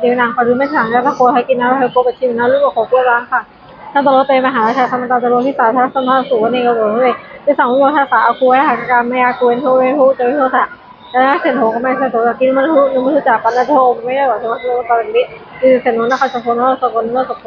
ක්‍රියານາງ ປະດຸມແມ່ນສັງ ຍະທະໂຄ ທັກກິນນາ ທະໂຄ ປະຊິມນາ ລຸກອອກຂອງກວດລ້າງຂ້າ ທັງຕະຫຼອດແຕ່ມະຫາລາຊາ ສະມັນຕະ ຕະໂລທິສາ ທັງສະມາສຸ ວັນເນ ກະໂວ ເວ ເດຊະ ອຸໂຍ ທັດສະ ອາຄູ ໄວຫາກະກາ ເມ ອາກູ ເວັນໂທ ເວນໂທ ອຸຈະ ເວນໂທສະ ຍະນາ ເສນໂທ ກະໄມ ເສນໂທ ສະກິນ ມັນທຸ ນຸ ມັນທຸຈາ ປັນນະໂທ ໂອ ປະເມ ວະ ໂສ ວັດໂທ ປະເມ ເສນໂທ ນະຄະ ສະໂພ ນະຄະ ສະໂກ ນະຄະ ສະໂກ.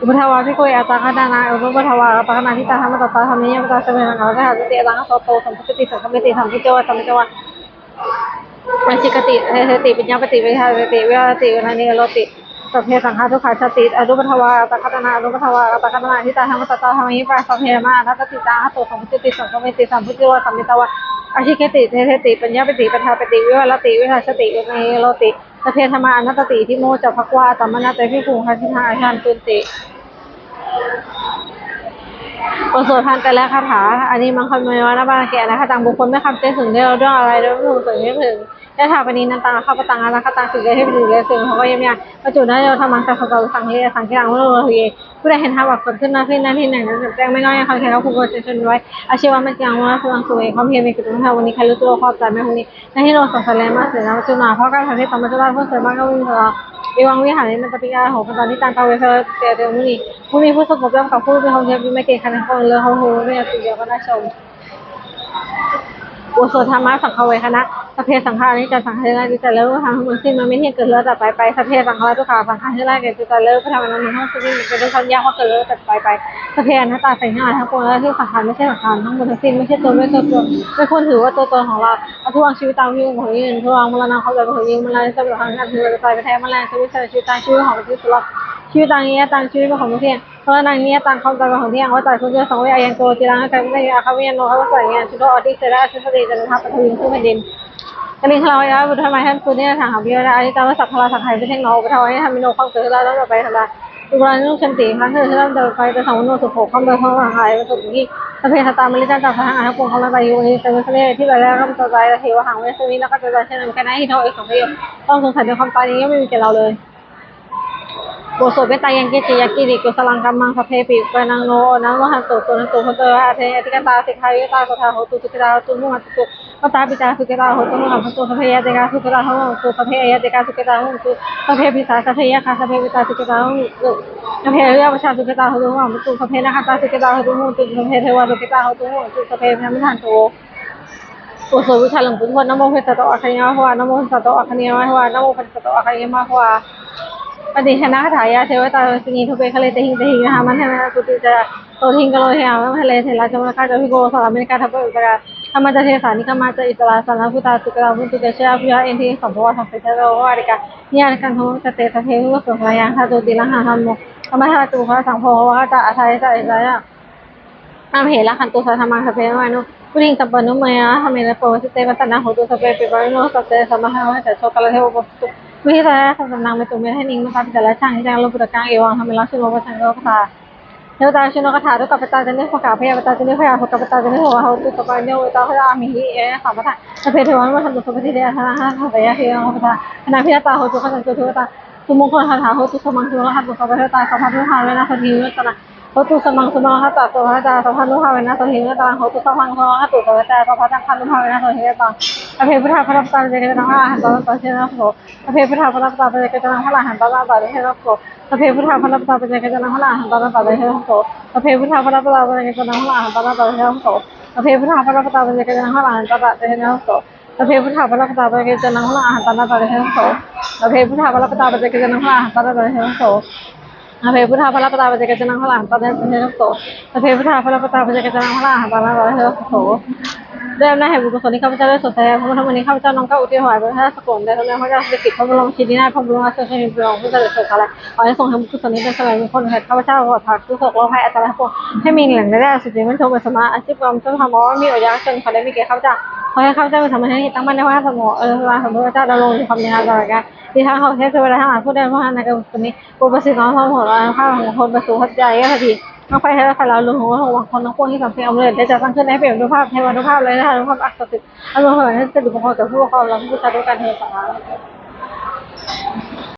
ອຸປະຖະວາ ພິກຂຸ ອັດຕະຄະຕະນາ ອະນຸປະຖະວາ ອັດຕະຄະຕະນາ ທິຕາທຳ ອັດຕະຕາທຳ ນິຍະຕາທຳ ເວລາ ອັດຕະຄະຕະ ເອຕັງ ອັດຕະໂຕ ສຳປະກິດຕິ ສັງຄະເມຕິ ສັງກິດໂຈ ສັມມິໂຕວາ ອາຊີຄະຕິ ເທເສຕິ ປັນຍາປະຕິ ເວທາສະຕິ ວິຫາຣະຕິ ເວລານະຕິ ເວໂຣຕິ ສັບເພສັງຂາ ທຸກຂາຊາຕິ ອະນຸປະຖະວາ ອັດຕະຄະຕະນາ ອະນຸປະຖະວາ ອັດຕະຄະຕະນາ ທິຕາທຳ ອັດຕະຕາທຳ ມະຫິດປາ ສັບເພທຳມາ ອະນັດຕະຕິ ຕາຫະໂຕ ສຳປະກິດຕິ ສັງຄະເມຕິ ສັງກິດໂຈ ສັມມິໂຕວາ ອາຊີຄະຕິ ເທເສຕິ ປັນຍາປະຕິ ເວທາປະຕິ ວິຫາຣະຕິ ເວທາສະຕິ ເວລານະຕິ ເວໂຣຕິ ສັບເພທຳມາ ອະນັດຕະຕິ ທິໂມຈະພະຄວາ ອັດຕະມານາ ເຕພິກຂຸ ຮັກຂະຖາ ອາຍັນຕຸນຕິ. ບົດສວດພັນແຕ່ລະຄາຖາ. ອານິມັງຄະເມວະ ນະມະກະ ອະນາຄະຕັງ ບຸກຄົນໄມ່ຄຳເຕ ສູນເດວດວງອາໄລ ດ້ວຍພະຄຸນສູນເທບເຖິງ ຍະຖາ ປະນີນັນຕັງ ອາຄາປະຕັງ ອະນາຄະຕັງ ສິເກ ເທບເຖິງ ເດຊະເມ ພະວະຍະເມຍ ປັດຈຸນນະໂຍ ທຳມັງ ຕັດສະ ສະສັງ ເທ ອະສັງ ກິລັງ ມະໂນ ໂລເຄ ຜູ້ໃດເຫັນທຳ ອາດເກີດຂຶ້ນນາທີ່ນັ້ນທີ່ນີ້ ແຈ້ງໄມ້ນ້ອຍ ໃນຄຳແຂງ ເຂົາຜູ້ຄົນເຊີນໄວ້ ອາຊີວະ ມັດຍັງ ວະນະ ສຸວັງ ສຸເມ ຄວາມພຽນ ມີກິດຈະວັດທະ ວັນນີ້ ຄາລຸໂຕ ຂອບໃຈ ແມ່ນຄົນນີ້ ນະຫິໂນ ສັງສາເຣ ມະເສນາ ປັດຈຸນາ ເພາະການສາທິ ສຳມາຈຸລາ ຜູ້ເສີມມາກ ກະວິນທະລາ ເອວັງ ວິຫາເຣ ມັນຕະປິກາ ໂຫ ປັນຕານິຕັງ ກາເວ ສະເລ ເຕ ເຕ ມຸນີ ຜູ້ມີຜູ້ສົມພົບ ກັບຜູ້ມີຄວາມເຊື່ອ ມີໄມຕີ ຄັນໃນຄົນເລີ ເຮົາຮູ້ ເປັນຍາຕິດຽວກັນ ນະຊົມ. ບົດສວດທຳມະສັງຄະເວຄະນະ. ສັບເພສັງຂາ ອະນິດຈັງ ສັງຂາ ເທວະນາ ອະນິດຈັງ ເລີ ທັງໝົດທັງສິ້ນ ມັນບໍ່ທ່ຽງ ເກີດແລ້ວແຕ່ໄປໄປ ສັບເພສັງຂາ ທຸກຂາ ສັງຂາ ເທວະນາ ເກີດແລ້ວ ປະທຳມະນຳທັງໝົດທັງສິ້ນ ເປັນທຸກສັນຍາ ເພາະເກີດແລ້ວແຕ່ໄປໄປ ສັບເພອະນັດຕາ ສັງຂາ ທັງປວງ ແລະ ທຸກສັງຂານ ບໍ່ໃຊ່ສັງຂານ ທັງໝົດທັງສິ້ນ ບໍ່ໃຊ່ຕົນ ບໍ່ໃຊ່ຕົວຕົນ ບໍ່ຄວນຖືວ່າຕົວຕົນຂອງເຮົາ ອະທຸວັງ ຊີວິດຕັງ ມີຂອງຢືນ ທຸວັງ ມະລະນັງ ຄວາມຕາຍ ເປັນຂອງຢືນ ມະລະນັງ ຈະເປັນຂອງງານ ຄືຕາຍ ແປແທ້ ມະລະນັງ ຊີວິດ ຊີວິດຕັງ ຊີວິດຂອງທີ່ສຸດ ຊີວິດຕັງ ຍະຕັງ ຊີວິດຂອງບໍ່ທ່ຽງ ມະລະນັງ ຍະຕັງ ຄວາມຕາຍເປັນຂອງທ່ຽງ ວ່າຕາຍ ຄຸນເຈົ້າ ສັງເວ ອາຍັງ ໂຕ ຈິຣັງ ອາກາ ວິນະ ອາຄາ ວິນະໂນ ຄຳວ່າສວຍງາມ ສຸໂດ ອະຕິ ເສດາ ອາຊາ ສະຕິ ຈັນທະ ປະທະວິງ ຄືແຜ່ນດິນ ກະລິງຄະລາວະ ຍະ ບຸດທະມາ ແທ່ນ ປຸນນິ ທາງ ວິຍະ ອານິດຕະ ວັດສະ ພະລາ ສັງໄຄ ເປັນແທ່ງໜໍ ອຸປະທາວະ ຍະ ທາມມິໂນ ຄວາມເກີດ ເວລາ ແລ້ວ ໄປ ທຳລາຍ ອຸກຣາ ນຸ ສັນຕິ ພະເກີດ ເວລາ ແລ້ວ ໄປ ເປັນສັງວະໂນ ສຸໂຂ ຄວາມເບີ ຄວາມຫວັງ ຫາຍ ປະສົມ ທີ່ ສະເພ ສັດຕາ ມະລິຕາ ຈັກ ສະຫັງ ອາ ພວງ ຄຳວ່າຕາຍ ຢູ່ ອາ ເສ ເວ ສະເລ ທີ່ ໄປ ແລ້ວ ກຳ ຕາຍ ເທວະ ຫັງ ເວ ສະມິ ນະ ກະ ຕາ ຕາຍ ເຊັ່ນ ນຳ ກະ ນະ ຫິ ໂທ ເອ ສະ ເພ ໂຍ ຄວາມສົງໄສ ໃນ ຄວາມຕາຍ ນີ້ ຍັງ ໄມ່ ມີ ແກ່ ເຮົາ ເລີຍ. ບົດສວດເມດຕາ ຍັງ ກິດ ຕິ ຍັງ ກິດ ຕິ ກຸສະລັງ ກັມມັງ ສັບເພ ປິ ກະ ນັງ ໂນ ອະ ນະ ໂມ ທັນ ຕຸ ຕຸ ນັນ ຕຸ ໂຫ ຕະ ອະ ເທ ຍະ ຕິ ກະ ຕາ ສິກ ຂາ ວິ ຕາ ໂສ ທາ ໂຫ ຕຸ ສຸ ກິ ຕາ ໂຫ ຕຸ ມຸ ຫະ ຕຸ ມັດຕາ ປິ ຕາ ສຸ ກິ ຕາ ໂຫ ຕຸ ຫະ ມັນ ຕຸ ສັບເພ ຍະ ຕິ ກາ ສຸ ກິ ຕາ ໂຫ ຕຸ ສັບເພ ອາ ຍະ ຕິ ກາ ສຸ ກິ ຕາ ໂຫ ຕຸ ສັບເພ ພິ ສາ ສັບເພ ຍັກ ຄາ ສັບເພ ວິ ຕາ ສຸ ກິ ຕາ ໂຫ ຕຸ ສັບເພ ເທວະ ປະ ຊາ ສຸ ກິ ຕາ ໂຫ ຕຸ ຫະ ມັນ ຕຸ ສັບເພ ນາ ຄະ ຕາ ສຸ ກິ ຕາ ໂຫ ຕຸ ຫົ ຕຸ ສັບເພ ເທວະ ສຸ ກິ ຕາ ໂຫ ຕຸ ຫົ ຕຸ ສັບເພ ຍະ ມິ ທັນ ຕຸ ໂອ ໂອ ໂສ ວິ ຊາ ເລີງ ປຸ ໂທ ນະໂມ ພິ ສະ ໂຕ ອັກ ຄະ ຍະ ມະ ພະ ວະ ນະໂມ ພິ ສະ ໂຕ ອັກ ຄະ ຍະ ມະ ພະ ວະ ນະໂມ ພິ ສະ ໂຕ ອັກ ຄະ ຍະ ມະ ພະ ວະ ປະຕິ ຊະ ນະ ຄາ ຖາ ຍາ ເທ ວະ ຕາ ເວ ສະ ນີ ທຸ ເປ ຄະ ເລ ເຕ ຫິ ເຕ ຫິ ຍະ ຫາ ມັນ ເທ ມະ ນະ ກຸ ຕິ ຈະ ໂຕ ທິງ ກະ ໂລ ເທ ຫະ ມັນ ທະ ເລ ເທ ລາ ຈະ ມະ ລະ ກາ ຈະ ພິ ໂກ ສາ ລາ ເມ ກາ ທັບ ເປ ອຸ ຕະ ກາ ທຳ ມະ ຈະ ເທ ສາ ນິ ຄະ ມະ ຈະ ອິ ຕະ ລາ ສາ ນະ ພຸ ຕາ ສຸ ກະ ລາ ມຸ ຕຸ ຈະ ເຊ ຍະ ພິ ຍະ ເອ ທິ ສັມ ພະ ວະ ສັງ ເສ ຈະ ໂລ ວະ ວາ ຕິ ກາ ນິ ຍາ ນະ ຄັນ ໂທ ຈະ ເຕ ສະ ເພ ໂຫ ໂຕ ສະ ຍາ ທາ ຕຸ ຕິ ລະ ຫະ ທຳ ໂມ ທຳ ມະ ທາ ຕຸ ພະ ສັງ ໂພ ວະ ກະ ຕະ ອາ ທາ ຍ ຈະ ເອ ສະ ຍະ ອາ ເມ ເຫ ລະ ຄັນ ຕຸ ສະ ທຳ ມັງ ສະ ເພ ມະ ນຸ ພຸ ທິ ສັບ ປະ ນຸ ເມ ຍະ ທະ ເມ ລະ ໂປ ວະ ຊິ ເຕ ມະ ຕະ ນະ ໂຫ ຕຸ ສັບ ເປ ປິ ປະ ວະ ໂນ ສັບ ເຕ ສະ ມະ ຫາ ວະ ຈະ ໂຊ ກາ ລະ ເທ ໂອ ປະ ໂສ ວິ ທິ ສະ ຍະ ສັບ ສະ ນັງ ເມ ຕຸ ເມ ທະ ນິງ ມະ ຕາ ປິ ຕະ ລະ ຊັງ ຍະ ໂລ ປຸ ຕະ ກັງ ເອ ວັງ ທະ ເມ ລະ ສຸ ໂນ ປະ ສັງ ໂລ ປະ ທາ ເທວະຕາ ຊິ ໂນ ຄາ ຖາ ທຸກ ກະ ປະ ຕາ ຈະ ນິ ພະ ກາ ພະ ຍາ ປະ ຕາ ຈະ ນ ພະ ຍາ ໂຄ ຕະ ປະ ຕາ ຈະ ນ ໂຫ ວະ ຫາ ໂຫ ຕຸ ສະ ປາ ໂຍ ເອ ຕາ ພະ ອາ ມິ ຫິ ເອ ສາ ມະ ທະ ສະ ເພ ເທ ວະ ມະ ທັນ ຕຸ ສະ ປະ ທິ ເດ ອາ ທະ ນະ ຫະ ສະ ຍາ ເທ ຍະ ໂຫ ປະ ທາ ຄະນະ ພິ ຕາ ໂຫ ຕຸ ຄະ ສັນ ໂຕ ເທວະຕາ ສຸມົງຄົນ ຄາ ຖາ ໂຫ ຕຸ ສະ ມັງ ສຸ ໂມ ລະ ຫະ ຕຸ ສະ ປະ ເທ ຕາ ສະ ພະ ນຸ ພາ ເວ ນະ ສະ ທີ ເວ ຕະ ນະ ໂຫ ຕຸ ສະ ມັງ ສຸ ໂມ ລະ ຫະ ຕະ ໂຕ ພະ ຕາ ສະ ພະ ນຸ ພາ ເວ ນະ ສະ ທີ ເວ ຕະ ນະ ໂຫ ຕຸ ສະ ມັງ ສຸ ໂມ ລະ ຫະ ຕຸ ສະ ເວ ຕາ ສະ ພະ ທັງ ຄາ ນຸ ພາ ເວ ນະ ສະ ທີ ເວ ຕະ ນະ ສັບເພ ພຸດທາ ພະລະ ປະ ຕາ ປັດ ເຈ ເກ ຕະ ທັງ ພະ ອລະຫັນຕາ ປັດ ເຈ ເກ ຕະ ທັງ ພະ ລະ ຫັນຕາ ປັດ ເຈ ເກ ຕະ ທັງ ພະ ລະ ຫັນຕາ ປັດ ເຈ ເກ ຕະ ທັງ ພະ ລະ ຫັນຕາ ປັດ ເຈ ເກ ຕະ ທັງ ພະ ລະ ຫັນຕາ ປັດ ເຈ ເກ ຕະ ທັງ ໂຕ ສັບເພ ພຸດທາ ພະລະ ປະ ຕາ ປັດ ເຈ ເກ ຕະ ທັງ ພະ ລະ ຫັນຕາ ປັດ ເຈ ເກ ຕະ ທັງ ໂຕ ສັບເພ ພຸດທາ ພະລະ ປະ ຕາ ປັດ ເຈ ເກ ຕະ ທັງ ພະ ລະ ຫັນຕາ ປັດ ເຈ ເກ ຕະ ທັງ ໂຕ ສັບເພ ພຸດທາ ພະລະ ປະ ຕາ ປັດ ເຈ ເກ ຕະ ທັງ ພະ ລະ ຫັນຕາ ປັດ ເຈ ເກ ຕະ ທັງ ໂຕ ສັບເພ ພຸດທາ ພະລະ ປະ ຕາ ປັດ ເຈ ເກ ຕະ ທັງ ພະ ລະ ຫັນຕາ ປັດ ເຈ ເກ ຕະ ທັງ ໂຕ ສັບເພ ພຸດທາ ພະລະ ປະ ຕາ ປັດ ເຈ ເກ ຕະ ທັງ ພະ ລະ ຫັນຕາ ປັດ ເຈ ເກ ຕະ ທັງ ໂຕ ສັບເພ ພຸດທາ ພະລະ ປະ ຕາ ປັດ ເຈ ເກ ຕະ ທັງ ພະ ລະ ຫັນຕາ ປັດ ເຈ ເກ ຕະ ທັງ ໂຕ ດ້ວຍອຳນາດແຫ່ງບຸນກຸສົນທີ່ຂ້າພະເຈົ້າໄດ້ສວດໃສ່ ພະພຸດທະມົນນີ້ ຂ້າພະເຈົ້ານ້ອມເກົ້າອຸທິດຖວາຍແດ່ພະເຈົ້າສະກົນ ແດ່ສົມເດັດພະເຈົ້າສິລິກິດ ພະບໍລົມຄາທິນາດ ພະບໍລົມລາຊະນະນີ ພະອົງຜູ້ສະເຫລີດສອດສາລະ ຂໍໃຫ້ຊົງໃຫ້ບຸນກຸສົນນີ້ເປັນສະເຫລີຍມຸງຄຸນແກ່ຂ້າພະເຈົ້າ ປອດໄພທຸກໂສກໂລກໄພອັນຕະລາຍທັງປວງ ໃຫ້ມີແຫຼ່ງລາຍໄດ້ອັນສຸດຍອດ ມີໂຊກມີສຳມານ ອາຊີບການເປັນທຳ ບໍ່ມີອາຍຸຍືນ ຂໍໄດ້ມີແກ່ຂ້າພະເຈົ້າ ຂໍໃຫ້ຂ້າພະເຈົ້າມີສຳມານທີ່ຕັ້ງໝັ້ນໃນພະທຳ ເອີ ພະບາດສົມເດັດພະເຈົ້າ ດຳລົງຢູ່ຄຳນິຍາມຕະຫຼອດການ ທີ່ທາງເຮົາເທບເທວະດາທັງຫຼາຍ ຜູ້ໄດ້ມາໃນການກຸສົນນີ້ ໂປດປະສິດນ້ອມພະຫົວລາຄາຂອງຄົນໄປສູ່ພະເຈົ້າເອກະທາດ ບັ້ງໄຟແທ້ໄຟລາວ ລຸງຫົວຂອງຄົນທັງປວງທີ່ສຳເລັດອຳເລີດ ໄດ້ຈັດຕັ້ງຂຶ້ນໃຫ້ເປັນອານຸພາບ ເທວານຸພາບ ແລະ ທາດານຸພາບອັນສັກສິດ ອັນເປັນພະລານາທິເສດ ບຸນຄຸນຂອງເຈົ້າຜູ້ປກຄອງ ແລະ ຜູ້ບູຊາດ້ວຍການເທສາ